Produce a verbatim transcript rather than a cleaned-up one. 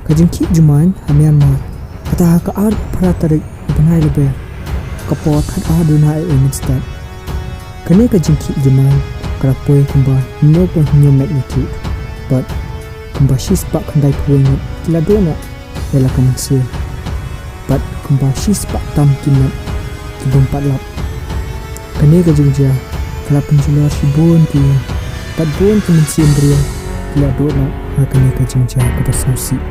Ka jingkhih jumai ha Myanmar, kata ha ka arphew phra tarik u bnai Lber, ka por khatar duna eh mynstep. Kane ka jingkhih jumai ka la poi kumba hynñiew point hynñiew magnitude bad kumba shispah khyndai phew ngut ki la duh noh ïa la ka mynsiem bad kumba shispah tam ki met ki bym pat lap. Kane ka jingjia ka la pynjulor shibun ki ïing bad bun ki mynsiem briew ki la duh noh ha kane ka jingjia kaba sngewsih.